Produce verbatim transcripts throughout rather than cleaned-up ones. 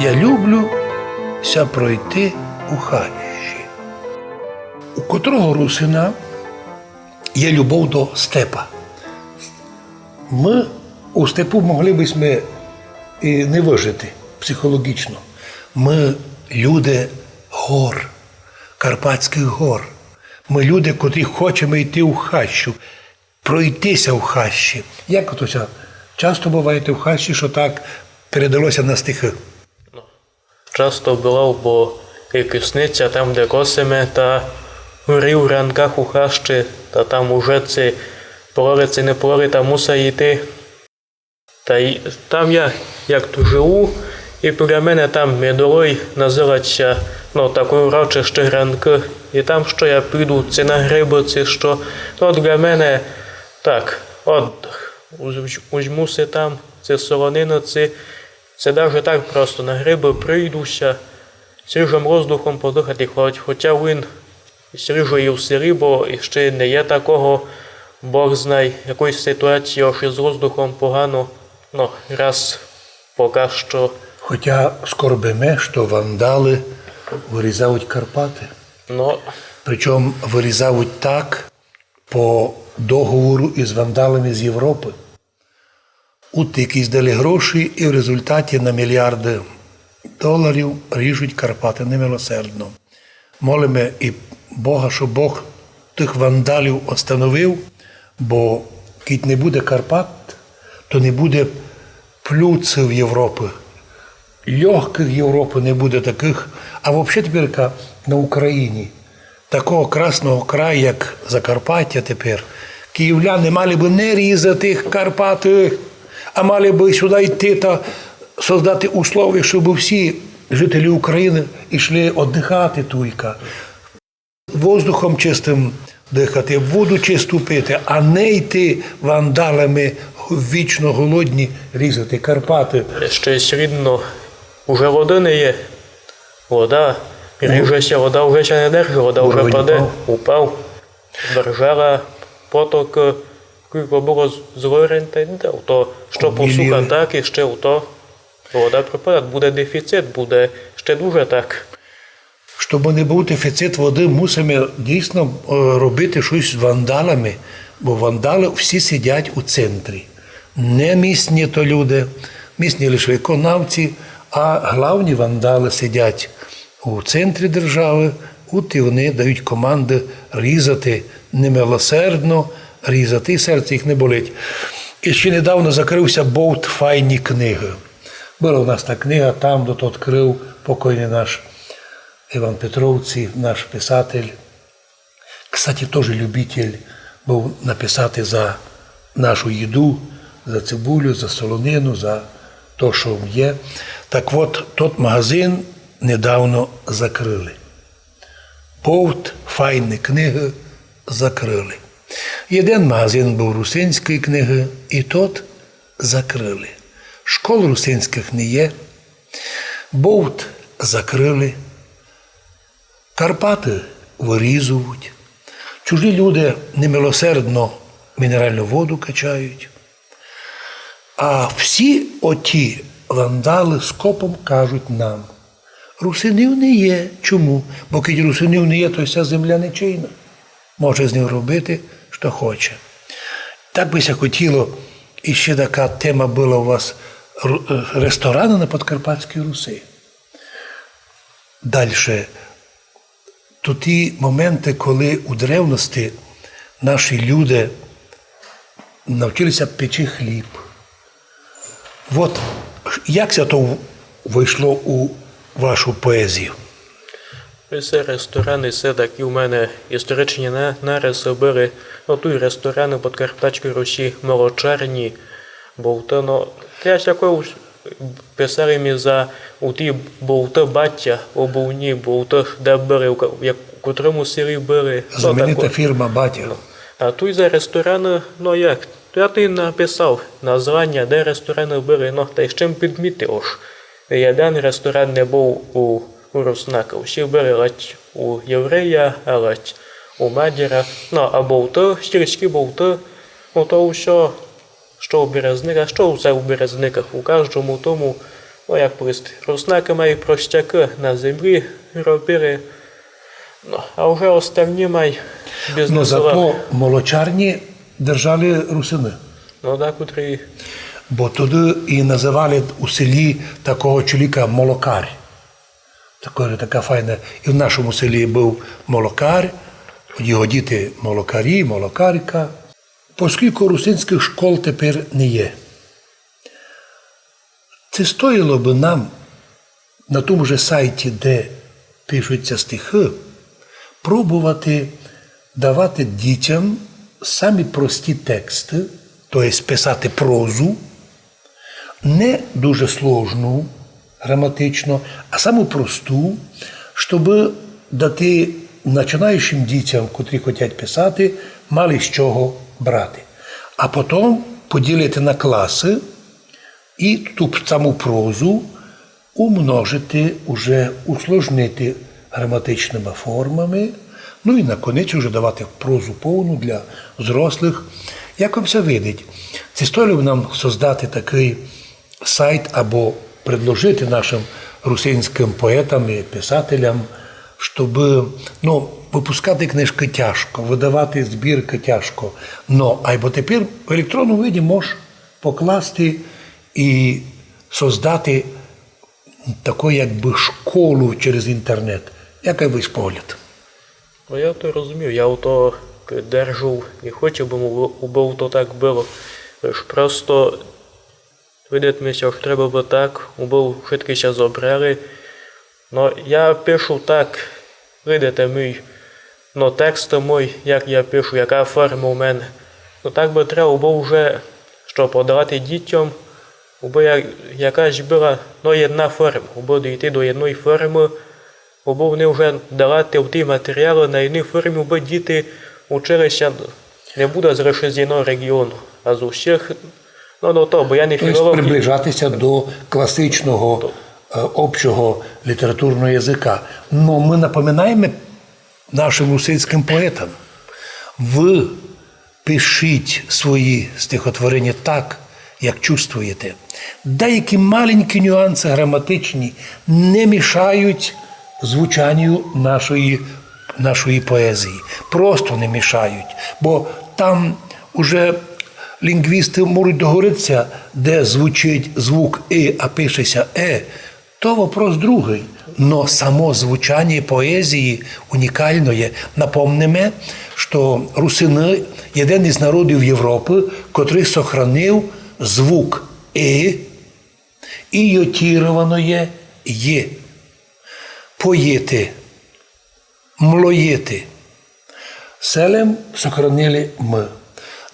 Я люблю ся пройти у хащі. У котрого русина є любов до степа? Мы у степу могли бы сьме і не выжити психологічно. Мы люди гор, Карпатськых гор. Мы люди, котрі хочеме йти у хащу, пройти ся в хащі. Як ото ся часто бываєте в хащі, што так передало ся на стихы? Часто бывав, бо як косниця, там, де косиме, та горі у ранках у хащі, та там уже ци полови, ци не полови, та муса йти. Та й там я як то живу, і біля мене там медовой называть ся, ну, такой урочисті ранкы. І там што я піду, ци на грибы, ци што. То для мене так, отдых. Уз-, узьму си там, ци солонину, ци, ци даже так просто на грибы пройду ся, свіжым воздухом подыхати, хоть, хотя він свіжый і в селі, бо іщи не є такого, Бог знай, якоїсь ситуації, ож із воздухом погано, ну, раз пока што. Хотя скорбиме, што вандалы вырізають Карпаты. Ну. Причому вырізають так, по договору із вандалами з Європы. Утік, іздали гроші, і в результаті на міліарды доларів ріжуть Карпаты немилосердно. Молиме і Бога, што Бог тых вандалів остановив, бо кідь не буде Карпат, то не буде плюців Європы. Лёгкых Європы не буде такых. А вообще теперька на Україні такого красного краю, як Закарпаття тепер, київляни мали бы не різати Карпаты, а мали бы сюды йти та создати условия, щоб всі жителі України йшли оддыхати туйка. Воздухом чистым дыхати, воду чисту пити, а не йти вандалами вічно голодні різати Карпаты. Ще й слідно, уже воды не є. Вода, ріже ся, вода вже ся не держить, вода вже паде, упав. Держава, поток, кілько было з-, звернень, та й не те. То што посуха, так і ще то. Вода пропадать, буде дефіцит, буде ще дуже так. Щоб не був дефіцит воды, мусиме дійсно, е, робити штось з вандалами, бо вандалы всі сидять у центрі. Не місні то люди, місні лише виконавці, а главні вандалы сидять у центрі державы, от і они дають команды різати немилосердно, різати, і серце їх не болить. І ще недавно закрыв ся бовт «Файні книгы». Была у нас та книга, там, де то відкрыв покойный наш Іван Петровці, наш писатель. Кстати, тоже любитель быв написати за нашу їду, за цибулю, за солонину, за то, што є. Так от, тот магазин недавно закрыли. Бовт «Файні книгы» закрыли. Єден магазин быв русинської книгы, і тот закрыли. Школ русинськых не є. Бовт закрыли. Карпаты вырізують. Чужі люди немилосердно мінералну воду качають. А всі оті вандалы скопом кажуть нам: «Русинів не є». Чому? Бо кідь русинів не є, то вся земля нічийна. Може з ним робити, што хоче. Так бы ся хотіло, і ще така тема была у вас, ру-, е, рестораны на Подкарпатській Руси. Дальше. То ті моменты, коли у древности наші люди навчили ся печи хліб. От як ся то в-, войшло у вашу поезію? Се рестораны, се такі у мене історичні на-, нарысы были. Ну, туй рестораны Подкарпатської Русі, молочарні, бо то, ну, я сякой писав им і за у ті бовты «Батя», обувні бовты, де были, у ка-, в як-, у котрому селі были. Ну, знаменита фірма «Батя». Ну. А туй за рестораны, ну як, то я туй написав названя, де рестораны были, ну, та й ще м підмітив, ож єден ресторан не быв у, у руснака. Усі были ледь у єврея, а ледь у мадяра. Ну, а бовты, сільські бовты, ну, то усьо што у Березниках, што усе у Березниках, у каждому тому Ну, як повісти, руснакы май прощакы на землі робили, ну, а вже остальні май бізнесовали. Но зато молочарні держали русины. Ну, так, котрі. Бо туды і называли у селі такого чоловіка молокар. Такой, така файна. І в нашому селі быв молокар, його діти молокарі, молокарка. Поскільки русинськых школ тепер не є, ци стоїло бы нам на тому же сайті, де пишуться стихы, пробовати давати дітям самі прості тексты, то єсть писати прозу, не дуже сложну граматично, а саму просту, щоб дати начинаючим дітям, котрі хочуть писати, мали з чого брати. А потім поділити на класы і ту саму прозу умножити, уже усложнити граматичныма формами, ну і наконець уже давати прозу повну для взрослых. Як вам ся видить, ци стоїло бы нам создати такый сайт або предложити нашым русинськым поетам і писателям, щоб, ну, выпускати книжкы тяжко, выдавати збіркы тяжко, но айбо тепер в електронному виді можеш покласти і создати таку якбы школу через інтернет. Якый ваш погляд? Ну, я то розумію, я то піддержу, не хочу, бы, убы то так было. Лиш просто видить ми ся, што треба бы так, убы вшыткі ся зобрали. Но я пишу так, видите, мій, но текст мой, як я пишу, яка форма у мене. Но так бы треба, убы вже, што подавати дітям, убы я-, якась была, но, єдна форма, убы дійти до єдної формы, убы вони вже давати в ті матеріалы на єдній формі, убы діти учили ся, не буде лише з єдного регіону, а з усіх, но, до того, бо я не філолог. То єсть приближати ся до класичного, е, общого літературного языка. Но мы напоминаєме нашым русинськым поетам: вы пишіть свої стихотворення так, як чувствуєте. Деякі маленькі нюансы граматичні не мішають звучанню нашої, нашої поезії. Просто не мішають. Бо там уже лінґвісты можуть договорити ся, де звучить звук «и», а пише ся «е». То вопрос другый. Но само звучаня поезії унікалноє. Напомниме, што русины — єден із народів Європы, котрый сохранив звук «и» і йотіроване «ї». Поїти, млоїти. Селем сохранили «м».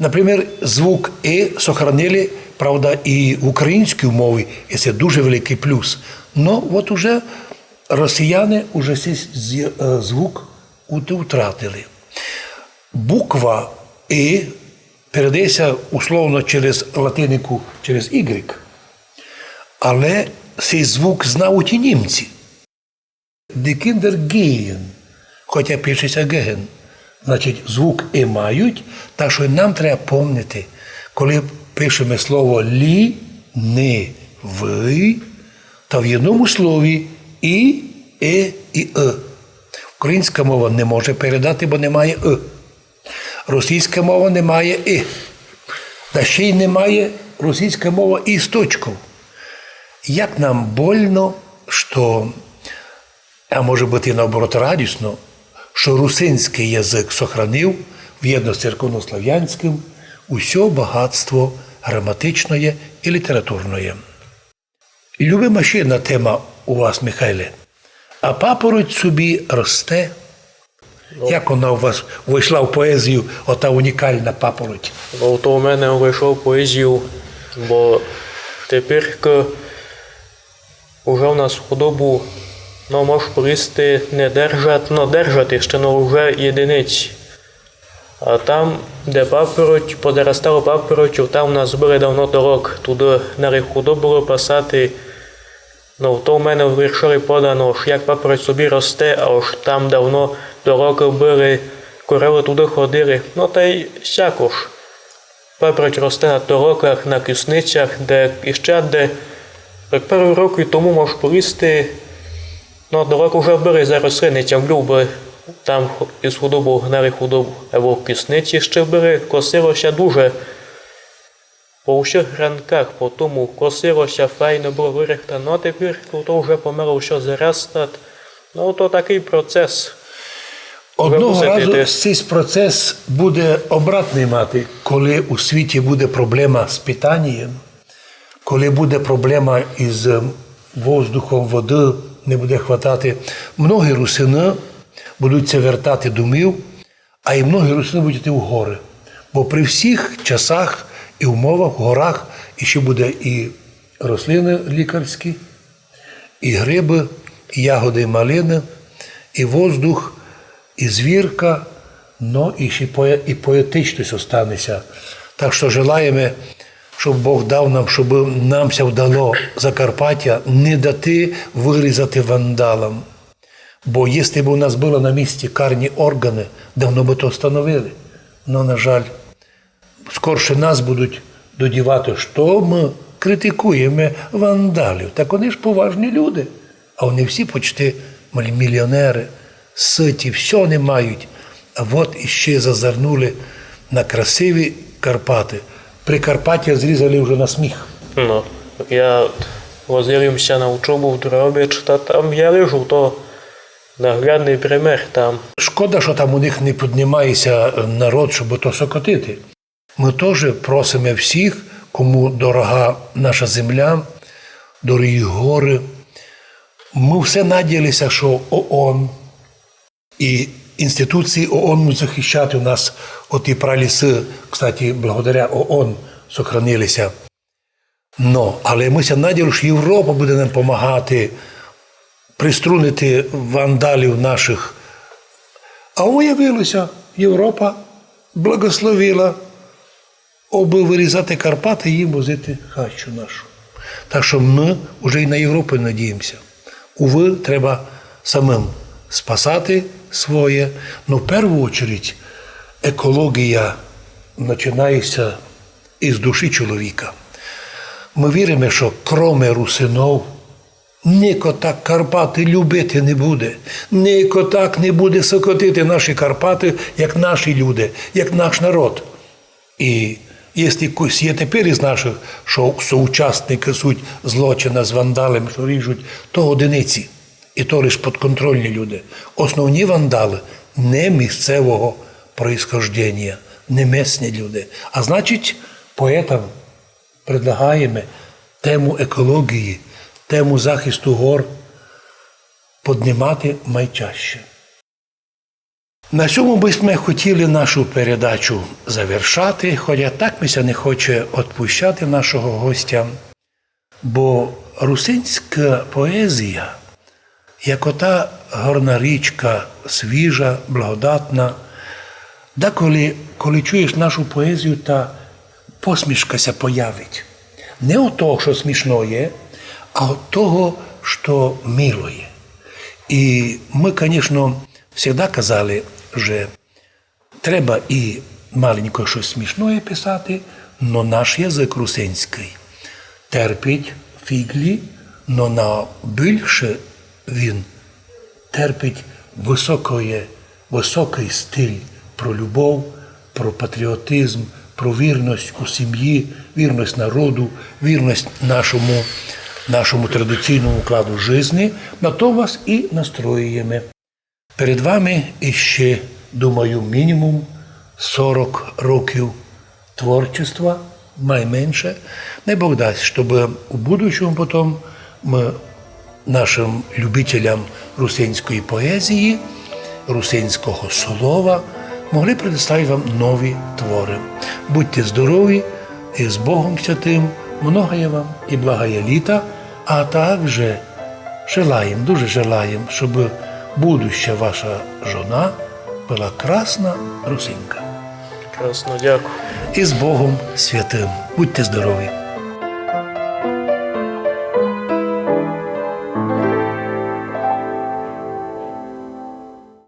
Например, звук «и» сохранили, правда, і в українській мові, і се дуже великый плюс. Но от уже росіяни уже сей з-, е, звук ут-, утратили. Буква «и» передає ся условно через латинику, через «ігрек», але сей звук знають і німці. Die Kinder gehen, хотя пише ся «геген». Значить, звук «и» мають, так што нам треба помнити, коли пишеме слово «лінивый», то в єдному слові і «и», і «ы». Українська мова не може передати, бо не має «ы». Російська мова не має «и». Та ще й не має російська мова «и» з точков. Як нам больно, што, а може быти і наоборот радісно, што русинськый язык сохранив, вєдно з церковнославянськым, усьо богатство граматичноє і літературноє. Любима ще єдна тема у вас, Михайле. А папороть собі росте. Ну. Як вона у вас войшла в поезію, ота унікална папороть? Ну, то у мене войшла в поезію, бо тепер к-, уже у нас худобу, ну, мож повісти, не держать, ну, держать іщи, ну, уже єдиниці. А там, де папороть, позарастало папоротю, там у нас были давно дорог, туды народ худобу было пасати. Ну, то в мене в віршови подано, ож як папороть собі росте, а ож там давно дорогы были, коровы туды ходили. Ну, та й сяко ж. Папороть росте на дорогах, на кусницях, де іщи де Так пару років тому, мож повісти, но, далеко вже были зарослины, тямлю, бо там із худобу гнали худобу, або кісниці ще были, косило ся дуже. По всіх гранках, по тому косило ся, файно было вырыхтано, а тепер то вже помалу всьо зарастат. Но, то такый процес. Одного разу сись процес буде обратный мати, коли у світі буде проблема з питанієм, коли буде проблема із, ем, воздухом, воды не буде хватати. Многі русины будуть ся вертати домів, а і многі русины будуть іти в горы. Бо при всіх часах і умовах в горах іщи буде і рослины лікарські, і грибы, і ягоды, і малины, і воздух, і звірка, но і ще поє-, і поетичность останеся. Так што желаєме, щоб Бог дав нам, щоб нам ся вдало Закарпаття не дати вырізати вандалам. Бо єсли бы у нас было на місці карні органы, давно бы то встановили. Но, на жаль, скорше нас будуть додівати, што мы критикуєме вандалів. Так они ж поважні люди. А они всі почти мал-, міліонеры, сыті, всьо они мають. А от іщи зазирнули на красиві Карпаты. Прикарпаття зрізали вже на сміх. Но, я возив им ся на учобу в Дрогобич, та там я вижу то наглядный пример там. Шкода, што там у них не піднімає ся народ, щоб то сокотити. Мы тоже просиме всіх, кому дорога наша земля, дорогі горы. Мы все надіяли ся, што ООН і інституції ООН будуть захищати у нас оті пралісы, кстати, благодаря ООН сохранили ся. Но, але мы ся надіяли, што Європа буде нам помагати приструнити вандалів наших. А уявило ся, Європа благословила, обы вырізати Карпаты і їм возити хащу нашу. Так што мы уже і на Європу надієме ся. Увы, треба самым спасати своє. Но в перву очередь екологія починає ся із душі чоловіка. Мы віриме, што кроме русинов нико так Карпаты любити не буде, нико так не буде сокотити наші Карпаты, як наші люди, як наш народ. І єсли кось є тепер із наших, што соучасникы суть злочина з вандалами, што ріжуть, то одиниці. І то лиш подконтрольні люди. Основні вандалы не місцевого происхожденія, не местні люди. А значить, поетам предлагаєме тему екології, тему захисту гор поднимати майчаще. На сьому бы сьме хотіли нашу передачу завершати, хотя так ми ся не хоче отпущати нашого гостя, бо русинська поезія, як ота горна річка, свіжа, благодатна, даколи, коли чуєш нашу поезію, та посмішка ся появить. Не од того, што смішно є, а од того, што мило є. І мы, конечно, всегда казали, же треба і маленько штось смішноє писати, но наш язык русинськый терпить фіґлі, но найбільше він терпить высокоє, высокый стиль про любов, про патріотизм, про вірность у сімї, вірность народу, вірность нашому, нашому традиційному укладу жизни. На то вас і настроюєме. Перед вами іщи, думаю, мінімум сорок років творчества, майменше. Не Бог дасть, щоб у будущому потом мы нашым любителям русинської поезії, русинського слова могли предоставити вам нові творы. Будьте здорові і з Богом Святым, многоє вам і благоє літа, а также желаєм, дуже желаєм, щоб будуща ваша жона была красна русинка. Красно, дякую. І з Богом Святым. Будьте здорові.